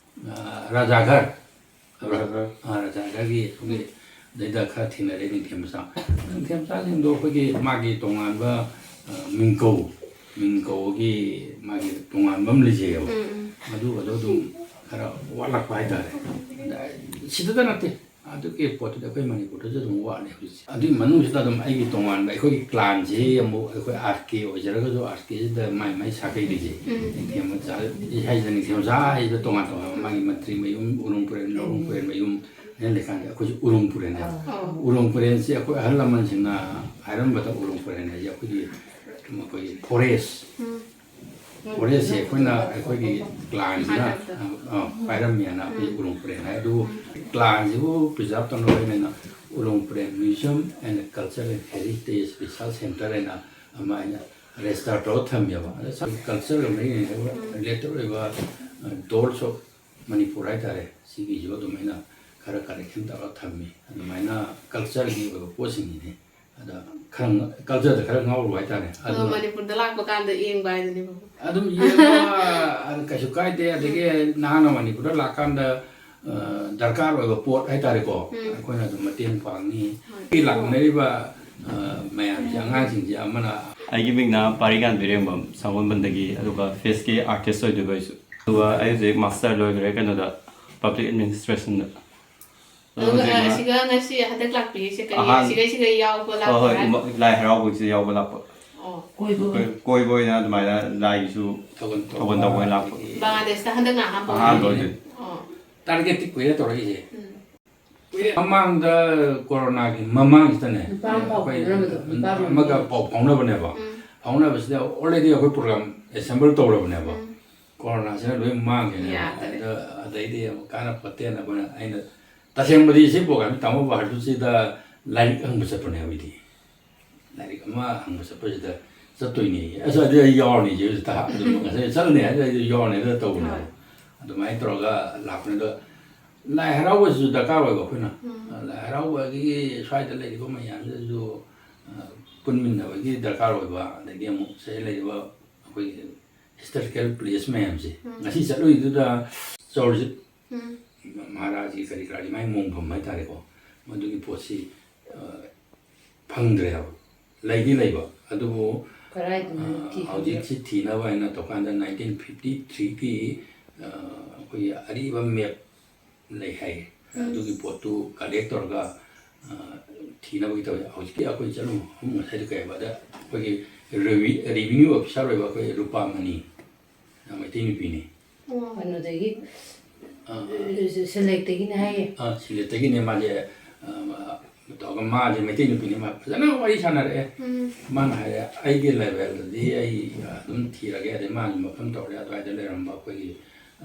ꯑ, ꯔꯥꯖꯥꯒꯔ꯫ ꯔꯥꯖꯥꯒꯔ꯫ ꯑ, ꯔꯥꯖꯥꯒꯔꯒꯤ ꯑꯩꯈꯣꯏꯒꯤ ꯑꯗꯩꯗ ꯈꯔ ꯊꯦꯡꯅꯔꯛꯑꯦ ꯅꯤꯡꯊꯦꯝ ꯃꯆꯥ꯫ ꯅꯤꯡꯊꯦꯝ ꯃꯆꯥꯁꯤꯡꯗꯣ ꯑꯩꯈꯣꯏꯒꯤ ꯃꯥꯒꯤ ꯇꯣꯉꯥꯟꯕ, ꯑ, ꯃꯤꯡꯀꯧ, ꯃꯤꯡꯀꯧꯒꯤ ꯃꯥꯒꯤ ꯇꯣꯉꯥꯟꯕ ꯑꯃ ꯂꯩꯖꯩꯌꯦꯕ꯫ ꯎꯝ, ꯎꯝ꯫ ꯑꯗꯨꯒꯗꯣ ꯑꯗꯨꯝ ꯈꯔ ꯋꯥꯠꯂꯛꯄ ꯍꯥꯏꯇꯥꯔꯦ꯫ ꯑꯗ ꯁꯤꯗꯇ ꯅꯠꯇꯦ, ꯑꯗꯨꯒꯤ ꯄꯣꯠꯇꯨꯗꯤ ꯑꯩꯈꯣꯏ ꯃꯅꯤꯄꯨꯔꯗꯁꯨ ꯑꯗꯨꯝ ꯋꯥꯠꯂꯤ ꯍꯧꯖꯤꯛꯁꯦ꯫ ꯑꯗꯨꯒꯤ ꯃꯅꯨꯡꯁꯤꯗ ꯑꯗꯨꯝ ꯑꯩꯒꯤ ꯇꯣꯉꯥꯟꯕ ꯑꯩꯈꯣꯏꯒꯤ clanꯁꯤ ꯑꯃꯨꯛ ꯑꯩꯈꯣꯏ ꯑꯥꯔ ꯀꯦ ꯑꯣꯏꯖꯔꯒꯁꯨ ꯑꯥꯔ ꯀꯦꯁꯤꯗ ꯃꯥꯏ ꯃꯥꯏ ꯁꯥꯈꯩ ꯂꯩꯖꯩ꯫ ꯎꯝ꯫ ꯅꯤꯡꯊꯦꯝ ꯃꯆꯥ ꯍꯥꯏꯁꯤꯗ ꯅꯤꯡꯊꯦꯝ ꯃꯆꯥ ꯍꯥꯏꯁꯤꯗ ꯇꯣꯉꯥꯟ ꯇꯣꯉꯥꯟꯕ ꯃꯥꯒꯤ ꯃꯟꯇ꯭ꯔꯤ ꯃꯌꯨꯝ, ꯎꯔꯨꯝ ꯄꯨꯔꯦꯟ, ꯂꯧꯔꯨꯝ ꯄꯨꯔꯦꯟ ꯃꯌꯨꯝ ꯍꯥꯏꯅ ꯂꯩꯀꯥꯟꯗ ꯑꯩꯈꯣꯏꯁꯨ ꯎꯔꯨꯝ ꯄꯨꯔꯦꯟ ꯍꯥꯏꯕ꯫ ꯑꯣ꯫ ꯎꯔꯨꯝ ꯄꯨꯔꯦꯟꯁꯤ ꯑꯩꯈꯣꯏ ꯑꯍꯜ ꯂꯃꯟꯁꯤꯡꯅ ꯍꯥꯏꯔꯝꯕꯗ ꯎꯔꯨꯝ ꯄꯨꯔꯦꯟ ꯍꯥꯏꯁꯦ ꯑꯩꯈꯣꯏꯒꯤ, ꯑꯩꯈꯣꯏꯒꯤ forest꯫ ꯎꯝ꯫ Forestꯁꯦ ꯑꯩꯈꯣꯏꯅ ꯑꯩꯈꯣꯏꯒꯤ clanꯁꯤꯅ, ꯃꯥꯅꯦ꯫ ꯑ, ꯑ, ꯄꯥꯏꯔꯝꯃꯦꯅ ꯑꯩꯈꯣꯏ ꯎꯝ꯫ ꯎꯔꯨꯝ ꯄꯨꯔꯦꯟ ꯍꯥꯏ꯫ ꯑꯗꯨꯕꯨ ꯎꯝ꯫ Clanꯁꯤꯕꯨ preserve ꯇꯧꯅꯕ ꯑꯩꯅ ꯎꯔꯨꯝ ꯄꯨꯔꯦꯟ Museum and Cultural Heritage Research Centre ꯍꯥꯏꯅ ꯑꯃ ꯑꯩꯅ register ꯇꯧꯔ ꯊꯝꯃꯦꯕ꯫ ꯑꯗ ꯁꯝ-, cultureꯒ ꯃꯔꯤ ꯂꯩꯅꯕ ꯎꯝ꯫ Related ꯑꯣꯏꯕ, ꯑ, Dolls of Manipur ꯍꯥꯏꯇꯥꯔꯦ, ꯁꯤꯒꯤꯁꯨ ꯑꯗꯨꯝ ꯑꯩꯅ ꯈꯔ collection ꯇꯧꯔꯒ ꯊꯝꯃꯤ꯫ ꯑꯗꯨꯃꯥꯏꯅ cultureꯒꯤ ꯑꯣꯏꯕ ꯄꯣꯠꯁꯤꯡꯁꯤꯅꯤ꯫ ꯑꯗ ꯈꯔ ꯉ-, cultureꯗ ꯈꯔ ꯉꯥꯎꯔꯨꯕ ꯍꯥꯏꯇꯥꯔꯦ꯫ ꯑꯗꯣ ꯑꯗꯨꯅ ꯃꯅꯤꯄꯨꯔꯗ ꯂꯥꯛꯄ ꯀꯥꯟꯗ ꯌꯦꯡꯕ ꯍꯥꯏꯗꯨꯅꯤꯕ꯫ ꯑꯗꯨꯝ ꯌꯦꯡꯕ, ꯑꯗꯨ ꯀꯩꯁꯨ ꯀꯥꯏꯗꯦ꯫ ꯑꯗꯒꯤ ꯅꯍꯥꯟꯅ ꯃꯅꯤꯄꯨꯔꯗ ꯂꯥꯛꯀꯥꯟꯗ, ꯑ, ꯗꯔꯀꯥꯔ ꯑꯣꯏꯕ ꯄꯣꯠ ꯍꯥꯏꯇꯥꯔꯦꯀꯣ, ꯎꯝ꯫ ꯑꯩꯈꯣꯏꯅ ꯑꯗꯨꯝ ꯃꯇꯦꯡ ꯄꯥꯡꯅꯤ꯫ ꯍꯣꯏ꯫ ꯑꯩ ꯂꯥꯛꯃꯤꯟꯅꯔꯤꯕ, ꯑ, ꯃꯌꯥꯝꯁꯦ, ꯑꯉꯥꯡꯁꯤꯡꯁꯦ ꯑꯃꯅ ꯑꯩꯒꯤ ꯃꯤꯡꯅ ꯄꯥꯔꯤꯉꯥꯟꯕꯤ ꯔꯦꯡꯕꯝ, ꯁꯪꯒꯣꯜꯕꯟꯗꯒꯤ, ꯑꯗꯨꯒ ꯐꯦꯁꯀꯤ artist ꯑꯣꯏꯗꯣꯏꯕ ꯑꯩꯁꯨ꯫ ꯑꯗꯨꯒ ꯑꯩ ꯍꯧꯖꯤꯛ master ꯂꯣꯏꯈ꯭ꯔꯦ ꯀꯩꯅꯣꯗ, Public Administrationꯗ꯫ ꯑꯗꯨꯒ, ꯍꯧꯖꯤꯛꯅ ꯑꯁꯤꯒ ꯉꯁꯤ ꯍꯟꯗꯛ ꯂꯥꯛꯄꯤꯔꯤꯁꯦ ꯀꯔꯤ? ꯑꯍꯥꯟ-, ꯑꯁꯤꯒ, ꯑꯁꯤꯒ ꯌꯥꯎꯕ ꯍꯣꯏ, ꯂꯥꯛꯄ ꯍꯣꯏ, ꯍꯥꯏꯕ? ꯏꯃ-, ꯂꯥꯏ ꯍꯔꯥꯎꯕꯒꯤꯁꯨ ꯌꯥꯎꯕ ꯂꯥꯛꯄ꯫ ꯑꯣ꯫ ꯀꯣꯏꯕ ꯀꯣꯏ-, ꯑꯣꯏꯅ꯫ ꯀꯣꯏꯕ ꯑꯣꯏꯅ ꯑꯗꯨꯃꯥꯏꯅ ꯂꯥꯏꯒꯤꯁꯨ ꯊꯥꯕꯜ ꯊꯥꯕꯜ ꯇꯧꯕ ꯇꯧꯕ ꯑꯣꯏꯅ ꯂꯥꯛꯄ꯫ ꯑꯗꯒꯤ ꯕꯪꯒ꯭ꯂꯥꯗꯦꯁꯇ ꯍꯟꯗꯛꯅ ꯑꯍꯥꯟꯕ ꯑꯍꯥꯟꯕ ꯑꯣꯏꯗꯣꯏꯅꯦ꯫ ꯑꯣꯏꯗꯣꯏꯅꯦ꯫ ꯑꯣ꯫ Targetꯇꯤ ꯀꯨꯏꯔꯦ ꯇꯧꯔꯛꯏꯁꯦ꯫ ꯎꯝ꯫ ꯀꯨꯏꯔꯦ꯫ ꯃꯃꯥꯡꯗ ꯀꯣꯔꯣꯅꯥꯒꯤ ꯃꯃꯥꯡꯁꯤꯗꯅꯦ, ꯅꯨꯄꯥ ꯑꯃ ꯄꯥꯎ ꯑꯩꯈꯣꯏ ꯐꯥꯎꯅꯔꯝꯕꯗꯣ, ꯅꯨꯄꯥ ꯑꯃ꯫ ꯑꯃꯒ ꯄꯥꯎ ꯐꯥꯎꯅꯕꯅꯦꯕ꯫ ꯎꯝ꯫ ꯐꯥꯎꯅꯕꯁꯤꯗ already ꯑꯩꯈꯣꯏ program assemble ꯇꯧꯔꯕꯅꯦꯕ꯫ ꯎꯝ꯫ ꯀꯣꯔꯣꯅꯥꯁꯤꯅ ꯂꯣꯏ ꯃꯥꯡꯈꯤꯅꯦꯕ꯫ ꯌꯥꯗ꯭ꯔꯦ꯫ ꯑꯗ-, ꯑꯗꯩꯗꯤ ꯑꯃꯨꯛ ꯀꯥꯟꯅ ꯐꯠꯇꯦꯅ ꯑꯩꯈꯣꯏꯅ, ꯑꯩꯅ ꯇꯁꯦꯡꯕꯗꯤ ꯁꯤ program ꯇꯥꯃꯣ ꯕꯍꯥꯗꯨꯔꯁꯤꯗ ꯂꯥꯏꯔꯤꯛ ꯍꯪꯕ ꯆꯠꯄꯅꯦ ꯑꯩꯗꯤ꯫ ꯂꯥꯏꯔꯤꯛ ꯑꯃ ꯍꯪꯕ ꯆꯠꯄꯁꯤꯗ ꯆꯠꯇꯣꯏꯅꯦ꯫ ꯑꯁ, ꯑꯗꯨ ꯑꯩ ꯌꯥꯎꯔꯅꯤ ꯍꯧꯖꯤꯛ ꯍꯧꯖꯤꯛ ꯊꯥ-, ꯑꯗꯨ ꯉꯁꯥꯏ ꯆꯠꯂꯅꯤ ꯍꯥꯏꯗꯨꯗ ꯑꯩꯗꯤ ꯌꯥꯎꯔꯅꯤ ꯑꯗꯨ ꯇꯧꯕꯅꯦꯕ꯫ ꯍꯣꯏ꯫ ꯑꯗꯨꯃꯥꯏꯅ ꯇꯧꯔꯒ ꯂꯥꯛꯄꯅꯦ꯫ ꯑꯗꯣ ꯂꯥꯏ ꯍꯔꯥꯎꯕꯁꯤꯁꯨ ꯗꯔꯀꯥꯔ ꯑꯣꯏꯕ ꯑꯩꯈꯣꯏꯅ꯫ ꯎꯝ꯫ ꯂꯥꯏ ꯍꯔꯥꯎꯕꯒꯤ ꯁ꯭ꯋꯥꯏꯗ ꯂꯩꯔꯤꯕ ꯃꯌꯥꯝꯁꯤꯗꯁꯨ, ꯑ, ꯄꯨꯟꯃꯤꯟꯅꯕꯒꯤ ꯗꯔꯀꯥꯔ ꯑꯣꯏꯕ, ꯑꯗꯒꯤ ꯑꯃꯨꯛ ꯁꯤꯗ ꯂꯩꯔꯤꯕ ꯑꯩꯈꯣꯏꯒꯤ historical place ꯃꯌꯥꯝꯁꯦ꯫ ꯎꯝ꯫ ꯉꯁꯤ ꯆꯠꯂꯨꯏꯗꯨꯗ ꯆꯧꯔꯖꯤꯠ ꯎꯝ꯫ ꯃꯍꯥꯔꯥꯖꯒꯤ ꯀꯔꯤ ꯀꯔꯥꯒꯤ ꯃꯥꯏ ꯃꯣꯡꯐꯝ ꯍꯥꯏꯇꯥꯔꯦꯀꯣ, ꯃꯗꯨꯒꯤ ꯄꯣꯠꯁꯤ, ꯑ, ꯐꯪꯗ꯭ꯔꯦ ꯍꯥꯏꯕ꯫ ꯂꯩꯗꯤ ꯂꯩꯕ, ꯑꯗꯨꯕꯨ, ꯀꯗꯥꯏꯗꯅꯣ ꯑ, ꯊꯤꯕ? ꯍꯧꯖꯤꯛꯁꯤ ꯊꯤꯅꯕ ꯍꯥꯏꯅ ꯇꯧꯀꯥꯟꯗ nineteen fifty threeꯒꯤ, ꯑ, ꯑꯩꯈꯣꯏꯒꯤ ꯑꯔꯤꯕ map ꯂꯩ ꯍꯥꯏꯌꯦ꯫ ꯎꯝ꯫ ꯑꯗꯨꯒꯤ ꯄꯣꯠꯇꯨ collect ꯇꯧꯔꯒ, ꯑ, ꯊꯤꯅꯕꯒꯤ ꯇꯧꯋꯦ꯫ ꯍꯧꯖꯤꯛꯀꯤ ꯑꯩꯈꯣꯏ ꯆꯠꯂꯨ ꯃꯐꯝ ꯉꯁꯥꯏꯗ ꯀꯩ ꯍꯥꯏꯕꯗ ꯑꯩꯈꯣꯏꯒꯤ revi-, revenue officer ꯑꯣꯏꯕ ꯑꯩꯈꯣꯏ ꯔꯨꯄꯥꯃꯅꯤ, ꯑ, ꯃꯩꯇꯩ ꯅꯨꯄꯤꯅꯤ꯫ ꯑꯣ꯫ ꯀꯩꯅꯣꯗꯒꯤ, ꯑꯥ꯫ ꯁꯦꯂꯦꯛꯇꯒꯤꯅꯦ ꯍꯥꯏꯌꯦ꯫ ꯑꯥ, ꯁꯦꯂꯦꯛꯇꯒꯤꯅꯦ ꯃꯥꯁꯦ, ꯑꯥ, ꯇꯧꯔꯒ ꯃꯥꯁꯦ ꯃꯩꯇꯩ ꯅꯨꯄꯤꯅꯤ, ꯃꯥ ꯐꯖꯅ ꯋꯥꯔꯤ ꯁꯥꯟꯅꯔꯛꯑꯦ꯫ ꯎꯝ꯫ ꯃꯥꯅ ꯍꯥꯏꯔꯦ, "ꯑꯩꯒꯤ levelꯗꯗꯤ ꯑꯩ ꯑꯗꯨꯝ ꯊꯤꯔꯒꯦ", ꯑꯗꯩ ꯃꯥꯒꯤ ꯃꯐꯝ ꯇꯧꯔꯦ, ꯑꯗꯨꯋꯥꯏꯗ ꯂꯩꯔꯝꯕ ꯑꯩꯈꯣꯏꯒꯤ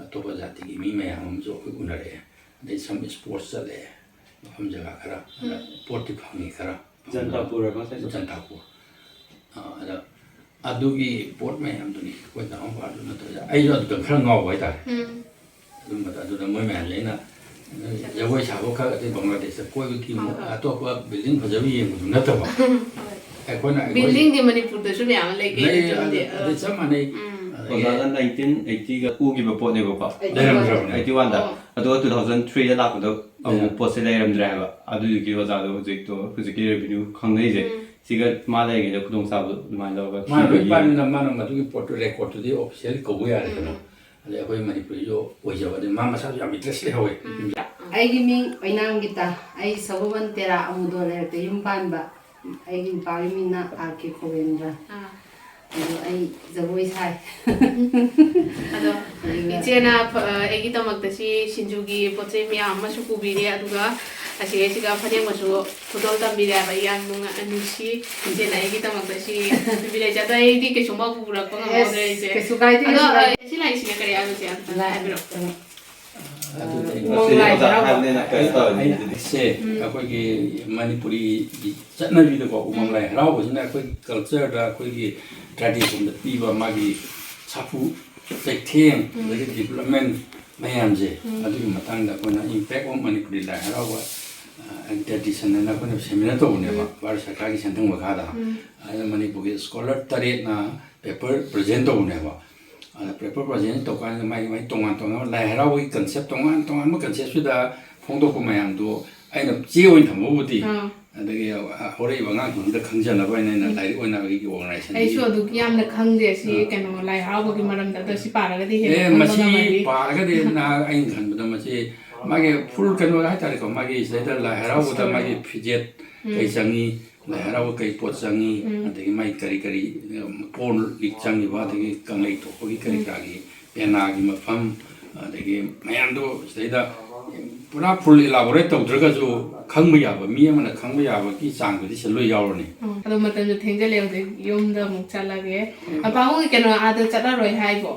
ꯑꯇꯣꯞꯄ ꯖꯥꯇꯤꯒꯤ ꯃꯤ ꯃꯌꯥꯝ ꯑꯃꯁꯨ ꯑꯩꯈꯣꯏ ꯎꯅꯔꯛꯑꯦ꯫ ꯑꯗꯩ some sports ꯆꯠꯂꯦ, ꯃꯐꯝ ꯖꯒꯥ ꯈꯔ, ꯑꯗ ꯎꯝ꯫ ꯄꯣꯠꯇꯤ ꯐꯪꯉꯤ ꯈꯔ꯫ ꯖꯟꯇꯥꯄꯨꯔ ꯍꯥꯏꯕ ꯉꯁꯥꯏ ꯆꯠꯄ? ꯖꯟꯇꯥꯄꯨꯔ꯫ ꯑꯥ, ꯑꯗ ꯑꯗꯨꯒꯤ ꯄꯣꯠ ꯃꯌꯥꯝꯗꯨꯅꯤ ꯑꯩꯈꯣꯏ ꯗꯥ ꯃꯄꯥꯗꯨꯅ ꯇꯧꯔꯤꯁꯦ꯫ ꯑꯩꯁꯨ ꯑꯗꯨꯗ ꯈꯔ ꯉꯥꯎꯕ ꯍꯥꯏꯇꯥꯔꯦ꯫ ꯎꯝ꯫ ꯑꯗꯨꯝꯕꯗ, ꯑꯗꯨꯗ ꯃꯣꯏ ꯃꯌꯥꯝꯁꯦ ꯑꯩꯅ ꯖꯒꯣꯏ ꯁꯥꯕ ꯈꯛ, ꯑꯗꯩ ꯕꯪꯒ꯭ꯂꯥꯗꯦꯁꯇ ꯀꯣꯏꯕꯒꯤ ꯍꯣꯏ, ꯍꯣꯏ꯫ ꯑꯇꯣꯞꯄ building ꯐꯖꯕ ꯌꯦꯡꯕꯗꯨ ꯅꯠꯇꯕ꯫ ꯍꯣꯏ꯫ ꯑꯩꯈꯣꯏꯅ, ꯑꯩꯈꯣꯏ buildingꯗꯤ ꯃꯅꯤꯄꯨꯔꯗꯁꯨ ꯃꯌꯥꯝ ꯑꯃ ꯂꯩ ꯀꯩꯅꯣ, ꯂꯩ, ꯆꯨꯝꯗꯦ꯫ ꯑꯗ, ꯑꯗꯩ ꯆꯞ ꯃꯥꯟꯅꯩ꯫ ꯎꯝ꯫ ꯑꯗꯒꯤ ꯑꯣꯖꯥꯅ nineteen eightyꯒ ꯄꯨꯈꯤꯕ ꯄꯣꯠꯅꯦꯕꯀꯣ꯫ Eighty one꯫ ꯂꯩꯔꯝꯗ꯭ꯔꯕꯅꯦ꯫ Eighty oneꯗ꯫ ꯑꯣ꯫ ꯑꯗꯨꯒ two thousand threeꯗ ꯂꯥꯛꯄꯗ ꯑꯃꯨꯛ ꯂꯩꯔꯝ- ꯄꯣꯠꯁꯦ ꯂꯩꯔꯝꯗ꯭ꯔꯦ ꯍꯥꯏꯕ꯫ ꯑꯗꯨꯗꯨꯒꯤ ꯑꯣꯖꯥꯗꯣ ꯍꯧꯖꯤꯛꯇꯣ, ꯍꯧꯖꯤꯛꯀꯤ revenue ꯈꯪꯅꯩꯁꯦ꯫ ꯎꯝ꯫ ꯁꯤꯒ ꯃꯥ ꯂꯩꯔꯤꯉꯩꯗ ꯈꯨꯗꯣꯡꯆꯥꯕꯗꯣ ꯑꯗꯨꯃꯥꯏꯅ ꯂꯧꯔꯒ ꯃꯥꯅ ꯂꯣꯏ ꯊꯤꯕꯒꯤ ꯄꯥꯏꯕꯅꯤꯅ ꯃꯥꯅ ꯃꯗꯨꯒꯤ ꯄꯣꯠꯇꯨ recordꯇꯨꯗꯤ officially ꯀꯧꯕ ꯌꯥꯔꯦꯗꯅ꯫ ꯎꯝ꯫ ꯑꯗꯩ ꯑꯩꯈꯣꯏ ꯃꯅꯤꯄꯨꯔꯤꯁꯨ ꯑꯣꯏꯖꯕ, ꯑꯗꯩ ꯃꯥ ꯃꯁꯥꯁꯨ ꯌꯥꯝ interest ꯂꯩꯍꯧꯋꯦ꯫ ꯎꯝ꯫ ꯑꯩꯒꯤ ꯃꯤꯡ ꯑꯣꯏꯅꯥꯝ ꯒꯤꯇꯥ, ꯑꯩ ꯁꯒꯣꯜꯕꯟ ꯇꯦꯔꯥ ꯑꯃꯨꯗꯣ ꯂꯩꯔꯛꯇ ꯌꯨꯝ ꯄꯥꯟꯕ꯫ ꯑꯩꯒꯤ ꯅꯨꯄꯥꯒꯤ ꯃꯤꯡꯅ ꯑꯥꯔ ꯀꯦ ꯈꯣꯕꯦꯟꯗ꯭ꯔ꯫ ꯑꯥ꯫ ꯑꯗꯣ ꯑꯩ ꯖꯒꯣꯏ ꯁꯥꯏ꯫ ꯑꯗꯣ ꯑꯗꯨꯒ ꯏꯆꯦꯅ ꯐ-, ꯑꯩꯒꯤꯗꯃꯛꯇ ꯁꯤ ꯁꯤꯡꯖꯨꯒꯤ ꯄꯣꯠ ꯆꯩ ꯃꯌꯥꯝ ꯑꯃꯁꯨ ꯄꯨꯕꯤꯔꯦ, ꯑꯗꯨꯒ ꯑꯁꯤꯒꯩꯁꯤꯒ ꯐꯅꯦꯛ ꯃꯆꯨ ꯈꯨꯗꯣꯜ ꯇꯝꯕꯤꯔꯦ ꯍꯥꯏꯕ, ꯑꯩ ꯌꯥꯝ ꯅꯨꯡꯉꯥꯏ-, ꯅꯨꯡꯁꯤ꯫ ꯏꯆꯦꯅ ꯑꯩꯒꯤꯗꯃꯛꯇ ꯁꯤ ꯄꯤꯕꯤꯔꯛꯏꯁꯦ꯫ ꯑꯗꯣ ꯑꯩꯗꯤ ꯀꯩꯁꯨꯝ ꯄꯨꯔꯛꯄ ꯉꯝꯍꯧꯗ꯭ꯔꯦ, ꯑꯦꯁ, ꯏꯆꯦ꯫ ꯀꯩꯁꯨ ꯀꯥꯏꯗꯦ, ꯑꯗꯣ, ꯀꯩꯁꯨ ꯀꯥꯏꯗꯦ꯫ ꯑ, ꯁꯤ ꯂꯥꯛꯏꯁꯤꯅ ꯀꯔꯤ ꯍꯥꯏꯕ, ꯏꯆꯦ? ꯑꯝꯇ ꯂꯥꯏ ꯍꯥꯏꯕꯤꯔꯛꯑꯣ꯫ ꯑꯗꯨꯗꯤ ꯎꯃꯪ ꯂꯥꯏ ꯍꯔꯥꯎꯕ꯫ ꯑꯩꯅ ꯍꯥꯏꯕꯅꯤꯅ ꯀꯩꯅꯣ ꯇꯧꯔꯅꯤ ꯑꯗꯨꯗꯤ꯫ ꯁꯦ, ꯎꯝ꯫ ꯑꯩꯈꯣꯏꯒꯤ ꯃꯅꯤꯄꯨꯔꯤꯒꯤ ꯆꯠꯅꯕꯤꯗꯀꯣ, ꯎꯃꯪ ꯎꯝ꯫ ꯂꯥꯏ ꯍꯔꯥꯎꯕꯁꯤꯅ ꯑꯩꯈꯣꯏꯒꯤ cultureꯗ, ꯑꯩꯈꯣꯏꯒꯤ traditionꯗ ꯄꯤꯕ ꯃꯥꯒꯤ ꯁꯥꯐꯨ ꯆꯩꯊꯦꯡ, ꯎꯝ꯫ ꯑꯗꯒꯤ development ꯃꯌꯥꯝꯁꯦ, ꯎꯝ꯫ ꯑꯗꯨꯒꯤ ꯃꯇꯥꯡꯗ ꯑꯩꯈꯣꯏꯅ Impact of Manipuri ꯂꯥꯏ ꯍꯔꯥꯎꯕ, ꯑ, and Tradition ꯍꯥꯏꯅ ꯑꯩꯈꯣꯏꯅ seminar ꯇꯧꯕꯅꯦꯕ, ꯎꯝ꯫ ꯚꯥꯔꯠ ꯁꯔꯀꯥꯔꯒꯤ ꯁꯦꯟꯊꯪ ꯃꯈꯥꯗ꯫ ꯎꯝ꯫ ꯑꯗ ꯃꯅꯤꯄꯨꯔꯒꯤ scholar ꯇꯔꯦꯠꯅ paper present ꯇꯧꯕꯅꯦꯕ꯫ ꯑꯗ paper present ꯇꯧꯀꯥꯟꯗ ꯃꯥꯒꯤ, ꯃꯥꯒꯤ ꯇꯣꯉꯥꯟ ꯇꯣꯉꯥꯟꯕ ꯂꯥꯏ ꯍꯔꯥꯎꯕꯒꯤ concept, ꯇꯣꯉꯥꯟ ꯇꯣꯉꯥꯟꯕ conceptꯁꯤꯗ ꯐꯣꯡꯗꯣꯛꯄ ꯃꯌꯥꯝꯗꯣ ꯑꯩꯅ ꯆꯦ ꯑꯣꯏꯅ ꯊꯝꯕꯕꯨꯗꯤ, ꯑꯥ꯫ ꯑꯗꯒꯤ ꯍꯧꯔꯛꯏꯕ ꯑꯉꯥꯡꯁꯤꯡꯁꯤꯗ ꯈꯪꯖꯅꯕ ꯍꯥꯏꯅ ꯑꯩꯅ ꯎꯝ꯫ ꯂꯥꯏꯔꯤꯛ ꯑꯣꯏꯅ ꯑꯩꯒꯤ organizationꯒꯤ ꯑꯩꯁꯨ ꯑꯗꯨꯛ ꯌꯥꯝꯅ ꯈꯪꯗꯦ ꯁꯤ ꯑꯥ꯫ ꯀꯩꯅꯣ ꯂꯥꯏ ꯍꯔꯥꯎꯕꯒꯤ ꯃꯔꯝꯗ, ꯑꯗꯣ ꯁꯤ ꯄꯥꯔꯒꯗꯤ ꯍꯦꯟꯅ ꯑꯦ, ꯈꯪꯕ ꯃꯁꯤ ꯉꯝꯃꯅꯤ꯫ ꯄꯥꯔꯒꯗꯤ ꯅ-, ꯑꯩꯅ ꯈꯟꯕꯗ ꯃꯁꯤ ꯃꯥꯒꯤ full ꯀꯩꯅꯣ ꯍꯥꯏꯇꯥꯔꯦꯀꯣ, ꯃꯥꯒꯤ ꯁꯤꯗꯩꯗ ꯂꯥꯏ ꯍꯔꯥꯎꯕꯗ ꯃꯥꯒꯤ ꯐꯤꯖꯦꯠ ꯎꯝ꯫ ꯀꯩ ꯆꯪꯉꯤ, ꯂꯥꯏ ꯍꯔꯥꯎꯕ ꯀꯩ ꯄꯣꯠ ꯆꯪꯉꯤ, ꯎꯝ꯫ ꯑꯗꯒꯤ ꯃꯥꯒꯤ ꯀꯔꯤ ꯀꯔꯤ, ꯎꯝ, ꯀꯣꯟ ꯂꯤꯛ ꯆꯪꯉꯤꯕ, ꯑꯗꯒꯤ ꯀꯪꯂꯩ ꯊꯣꯛꯄꯒꯤ ꯀꯔꯤ ꯎꯝ꯫ ꯀꯔꯥꯒꯤ ꯄꯦꯅꯥꯒꯤ ꯃꯐꯝ, ꯑꯗꯒꯤ ꯃꯌꯥꯝꯗꯣ ꯁꯤꯗꯩꯗ ꯄꯨꯔꯥ full elaborate ꯇꯧꯗ꯭ꯔꯒꯁꯨ ꯈꯪꯕ ꯌꯥꯕ, ꯃꯤ ꯑꯃꯅ ꯈꯪꯕ ꯌꯥꯕꯒꯤ ꯆꯥꯡꯗꯨꯗꯤ ꯁꯤ ꯂꯣꯏ ꯌꯥꯎꯔꯅꯤ꯫ ꯎꯝ꯫ ꯑꯗꯣ ꯃꯇꯝꯁꯨ ꯊꯦꯡꯖꯜꯂꯦ, ꯍꯧꯖꯤꯛ ꯌꯨꯝꯗ ꯑꯃꯨꯛ ꯆꯠꯂꯒꯦ꯫ ꯎꯝ꯫ ꯑꯄꯥ ꯍꯣꯏ ꯀꯩꯅꯣ ꯑꯥꯗ ꯆꯠꯂꯔꯣꯏ ꯍꯥꯏꯕꯣ?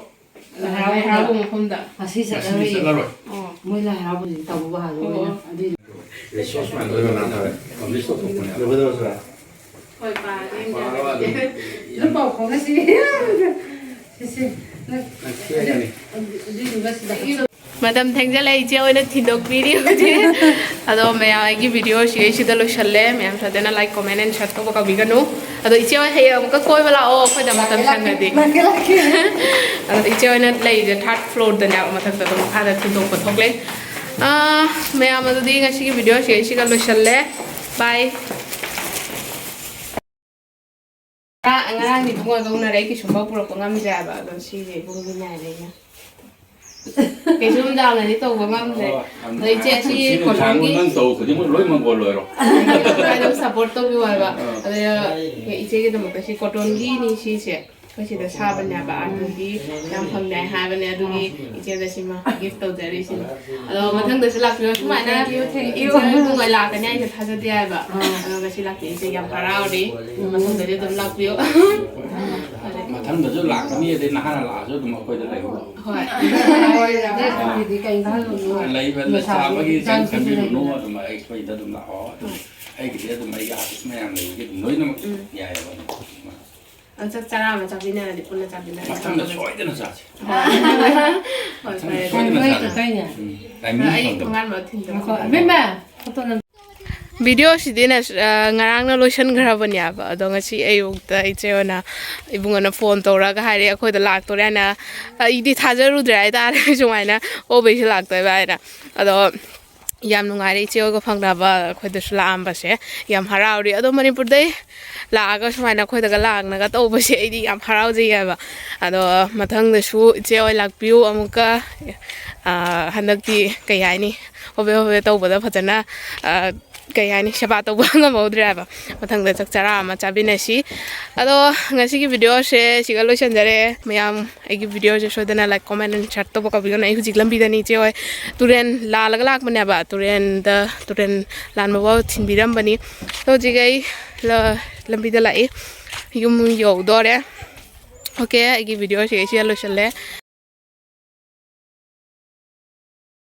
ꯂꯥꯏ ꯍꯔꯥꯎꯕ ꯂꯥꯏ ꯍꯔꯥꯎꯕ ꯃꯐꯝꯗ? ꯉꯁꯤ ꯉꯁꯤꯗꯤ ꯆꯠꯂꯔꯣꯏꯌꯦ꯫ ꯆꯠꯂꯔꯣꯏ꯫ ꯑꯣ꯫ ꯃꯣꯏ ꯂꯥꯏ ꯍꯔꯥꯎꯕꯁꯤ ꯇꯧꯕ ꯍꯥꯟꯅ ꯑꯣ, ꯑꯣꯏꯅ ꯑꯣ꯫ ꯑꯗꯨꯏ resource ꯃꯌꯥꯝꯗꯣ ꯂꯣꯏꯅ ꯂꯥꯛꯑꯒ publish ꯇꯧꯊꯣꯛꯄꯅꯦ꯫ ꯂꯣꯏꯒꯗꯧꯔꯁꯨ꯫ ꯍꯣꯏ, ꯄꯥꯔꯒꯦ, ꯌꯦꯡꯖꯔꯒꯦ꯫ ꯄꯥꯔꯣ ꯑꯗꯨꯝ꯫ ꯑꯗꯨꯝ ꯄꯥꯎ ꯐꯥꯎꯅꯁꯤ꯫ ꯁꯦ, ꯁꯦ꯫ ꯅꯪ ꯅꯪ ꯊꯦꯡꯉꯅꯤ꯫ ꯑꯗꯨꯏꯗꯨꯒ ꯁꯤꯗ ꯍꯥꯞꯆꯜꯂꯣ꯫ ꯃꯇꯝ ꯊꯦꯡꯖꯜꯂꯛꯑꯦ, ꯏꯆꯦ ꯍꯣꯏꯅ ꯊꯤꯟꯗꯣꯛꯄꯤꯔꯤ ꯍꯧꯖꯤꯛ꯫ ꯑꯗꯣ ꯃꯌꯥꯝ, ꯑꯩꯒꯤ video ꯁꯤ ꯑꯩ ꯁꯤꯗ ꯂꯣꯏꯁꯜꯂꯦ꯫ ꯃꯌꯥꯝ ꯐꯖꯅ like, comment and share ꯇꯧꯕ ꯀꯥꯎꯕꯤꯒꯅꯨ꯫ ꯑꯗꯣ ꯏꯆꯦ ꯍꯣꯏ ꯍꯌꯦꯡ ꯑꯃꯨꯛꯀ ꯀꯣꯏꯕ ꯂꯥꯛꯑꯣ, ꯑꯩꯈꯣꯏꯗ ꯃꯇꯝ ꯂꯥꯛꯀꯦ, ꯁꯪꯉꯗꯤ꯫ ꯂꯥꯛꯀꯦ, ꯂꯥꯛꯀꯦ꯫ ꯑꯗꯣ ꯏꯆꯦ ꯍꯣꯏꯅ ꯂꯩꯔꯤꯁꯦ third floor ꯗꯅꯦꯕ, ꯃꯊꯛꯇ ꯑꯗꯨꯝ ꯃꯈꯥꯗ ꯊꯤꯟꯗꯣꯛꯄ ꯊꯣꯛꯂꯦ꯫ ꯑꯥ, ꯃꯌꯥꯝ ꯑꯗꯨꯗꯤ ꯉꯁꯤꯒꯤ video ꯁꯤ ꯑꯩ ꯁꯤꯒ ꯂꯣꯏꯁꯜꯂꯦ꯫ Bye꯫ ꯉꯔꯥꯡ, ꯉꯔꯥꯡꯗꯤ ꯏꯕꯨꯡꯉꯣꯒ ꯎꯅꯔꯦ, ꯑꯩ ꯀꯩꯁꯨꯝꯐꯥꯎ ꯄꯨꯔꯛꯄ ꯉꯝꯗ꯭ꯔꯦ ꯍꯥꯏꯕ, ꯑꯗꯣ ꯁꯤꯁꯦ ꯏꯕꯨꯡꯒꯤ ꯅꯥꯏꯔꯦ ꯑꯩꯅ꯫ ꯀꯩꯁꯨꯝ ꯌꯥꯝꯅꯗꯤ ꯇꯧꯕ ꯉꯝꯗ꯭ꯔꯦ꯫ ꯑꯣ, ꯌꯥꯝ ꯑꯗꯣ ꯏꯆꯦ, ꯅꯨꯡꯉꯥꯏ꯫ ꯑꯁꯤ ꯁꯤ ꯀꯣꯇꯣꯟꯒꯤ ꯅꯪ ꯇꯧ ꯈꯨꯗꯤꯡꯃꯛ ꯂꯣꯏ ꯃꯪꯒꯣꯜ ꯑꯣꯏꯔꯣ꯫ ꯑꯗꯨꯝ support ꯇꯧꯕꯤꯌꯨ ꯍꯥꯏꯕ꯫ ꯑꯥ꯫ ꯑꯗꯨꯅ ꯏꯆꯦꯒꯤꯗꯃꯛꯇ ꯁꯤ ꯀꯣꯇꯣꯟꯒꯤꯅꯤ ꯁꯤꯁꯦ꯫ ꯑꯩꯈꯣꯏ ꯁꯤꯗ ꯁꯥꯕꯅꯦꯕ, ꯑꯗꯨꯗꯤ ꯌꯥꯝ ꯐꯪꯗꯦ ꯍꯥꯏꯕꯅꯦ, ꯑꯗꯨꯒꯤ ꯏꯆꯦꯗ ꯁꯤꯃ gift ꯇꯧꯖꯔꯤꯁꯤꯅꯤ꯫ ꯑꯗꯣ ꯃꯊꯪꯗꯁꯨ ꯂꯥꯛꯄꯤꯌꯣ, ꯁꯨꯃꯥꯏꯅ ꯏꯆꯦ ꯏꯕꯨꯡꯉꯣ ꯂꯥꯛꯀꯅꯤ ꯍꯥꯏꯁꯦ ꯊꯥꯖꯗꯦ ꯍꯥꯏꯕ꯫ ꯑꯥ꯫ ꯑꯗꯣ ꯉꯁꯤ ꯂꯥꯛꯄꯤꯔꯤꯁꯦ ꯌꯥꯝ ꯍꯔꯥꯎꯔꯤ꯫ ꯃꯊꯪꯗꯗꯤ ꯑꯗꯨꯝ ꯂꯥꯛꯄꯤꯌꯣ꯫ ꯃꯊꯪꯗꯁꯨ ꯂꯥꯛꯀꯅꯤ, ꯑꯗꯩ ꯅꯍꯥꯟꯅ ꯂꯥꯛꯑꯁꯨ ꯑꯗꯨꯝ ꯑꯩꯈꯣꯏꯗ ꯂꯩꯕ꯫ ꯍꯣꯏ꯫ ꯍꯣꯏ, ꯑꯗꯨꯗꯤ ꯀꯩꯝ ꯈꯜꯂꯨꯅꯨ꯫ ꯂꯩꯕ, ꯃꯁꯥꯒꯤ ꯆꯥꯕꯒꯤ ꯀꯩꯝ ꯏꯆꯥꯒꯤꯁꯨ ꯈꯟꯕꯤꯔꯨꯅꯨ, ꯂꯩꯕꯅꯦ꯫ ꯑꯗꯨꯝ ꯑꯩꯈꯣꯏꯗ ꯑꯗꯨꯝ ꯂꯥꯛꯑꯣ꯫ ꯑꯗꯨꯝ ꯍꯣꯏ꯫ ꯑꯩꯒꯤꯗꯤ ꯑꯗꯨꯝ ꯑꯩꯒꯤ artist ꯃꯌꯥꯝ ꯂꯩꯕꯒꯤ ꯑꯗꯨꯝ ꯂꯣꯏꯅꯃꯛ ꯎꯝ꯫ ꯌꯥꯏꯑꯕ ꯑꯗꯨꯝ꯫ ꯑ, ꯆꯥꯛ ꯆꯔꯥ ꯑꯃ ꯆꯥꯃꯤꯟꯅꯔꯗꯤ, ꯄꯨꯟꯅ ꯆꯥꯃꯤꯟꯅꯔꯗꯤ ꯃꯊꯪꯗ ꯐꯒꯗꯕ꯫ ꯁꯣꯏꯗꯅ ꯆꯥꯁꯤ꯫ ꯍꯣꯏ, ꯍꯣꯏ, ꯁꯣꯏꯗꯅ ꯍꯣꯏ꯫ ꯆꯥꯁꯤ꯫ ꯀꯩꯅꯣ? ꯎꯝ, timing ꯑꯩ ꯐꯪꯗꯕ꯫ ꯇꯣꯉꯥꯟꯕ ꯊꯤꯟꯗꯕ꯫ ꯉꯥꯏꯈꯣ, ꯑꯕꯦꯝꯃ, ꯐꯣꯇꯣ ꯅꯝ-, ꯚꯤꯗꯤꯑꯣꯁꯤꯗꯤꯅꯦ, ꯑ, ꯉꯔꯥꯡꯅ ꯂꯣꯏꯁꯤꯟꯈ꯭ꯔꯕꯅꯦꯕ꯫ ꯑꯗꯣ ꯉꯁꯤ ꯑꯌꯨꯛꯇ ꯏꯆꯦ ꯍꯣꯏꯅ, ꯏꯕꯨꯡꯉꯣꯅ ꯐꯣꯟ ꯇꯧꯔꯒ ꯍꯥꯏꯔꯛꯑꯦ, ꯑꯩꯈꯣꯏꯗ ꯂꯥꯛꯇꯣꯔꯦ ꯍꯥꯏꯅ꯫ ꯑꯩꯗꯤ ꯊꯥꯖꯔꯨꯗ꯭ꯔꯦ ꯍꯥꯏꯇꯥꯔꯦ, ꯁꯨꯃꯥꯏꯅ ꯑꯣꯕꯩꯁꯨ ꯂꯥꯛꯇꯣꯏꯕ ꯍꯥꯏꯅ꯫ ꯑꯗꯣ ꯌꯥꯝ ꯅꯨꯡꯉꯥꯏꯔꯦ ꯏꯆꯦ ꯍꯣꯏꯒ ꯐꯪꯅꯕ, ꯑꯩꯈꯣꯏꯗꯁꯨ ꯂꯥꯛꯑꯝꯕꯁꯦ ꯌꯥꯝ ꯍꯔꯥꯎꯔꯤ꯫ ꯑꯗꯣ ꯃꯅꯤꯄꯨꯔꯗꯩ ꯂꯥꯛꯑꯒ ꯁꯨꯃꯥꯏꯅ ꯑꯩꯈꯣꯏꯗꯒ ꯂꯥꯛꯅꯒ ꯇꯧꯕꯁꯦ ꯑꯩꯗꯤ ꯌꯥꯝ ꯍꯔꯥꯎꯖꯩ ꯍꯥꯏꯕ꯫ ꯑꯗꯣ ꯃꯊꯪꯗꯁꯨ ꯏꯆꯦ ꯍꯣꯏ ꯂꯥꯛꯄꯤꯌꯨ ꯑꯃꯨꯛꯀ꯫ ꯑ, ꯍꯟꯗꯛꯇꯤ ꯀꯩ ꯍꯥꯏꯅꯤ, ꯍꯣꯕꯦ ꯍꯣꯕꯦ ꯇꯧꯕꯗ ꯐꯖꯅ, ꯑ, ꯀꯩ ꯍꯥꯏꯅꯤ, ꯁꯦꯕꯥ ꯇꯧꯕ ꯉꯝꯍꯧꯗ꯭ꯔꯦ ꯍꯥꯏꯕ꯫ ꯃꯊꯪꯗ ꯆꯥꯛ ꯆꯔꯥ ꯑꯃ ꯆꯥꯃꯤꯟꯅꯁꯤ꯫ ꯑꯗꯣ ꯉꯁꯤꯒꯤ ꯚꯤꯗꯤꯑꯣꯁꯦ ꯁꯤꯒ ꯂꯣꯏꯁꯤꯟꯖꯔꯦ꯫ ꯃꯌꯥꯝ ꯑꯩꯒꯤ ꯚꯤꯗꯤꯑꯣꯁꯦ ꯁꯣꯏꯗꯅ like, comment and share ꯇꯧꯕ ꯀꯥꯎꯕꯤꯒꯅꯨ꯫ ꯑꯩ ꯍꯧꯖꯤꯛ ꯂꯝꯕꯤꯗꯅꯤ ꯏꯆꯦ ꯍꯣꯏ꯫ ꯇꯨꯔꯦꯟ ꯂꯥꯜꯂꯒ ꯂꯥꯛꯄꯅꯦꯕ꯫ ꯇꯨꯔꯦꯟꯗ, ꯇꯨꯔꯦꯟ ꯂꯥꯟꯕ ꯐꯥꯎ ꯊꯤꯟꯕꯤꯔꯝꯕꯅꯤ꯫ ꯍꯧꯖꯤꯛ ꯑꯩ ꯂ-, ꯂꯝꯕꯤꯗ ꯂꯥꯛꯏ꯫ ꯌꯨꯝ ꯌꯧꯗꯣꯔꯦ꯫ ꯑꯣꯀꯦ, ꯑꯩꯒꯤ ꯚꯤꯗꯤꯑꯣꯁꯦ ꯁꯤꯒ ꯂꯣꯏꯁꯤꯜꯂꯦ꯫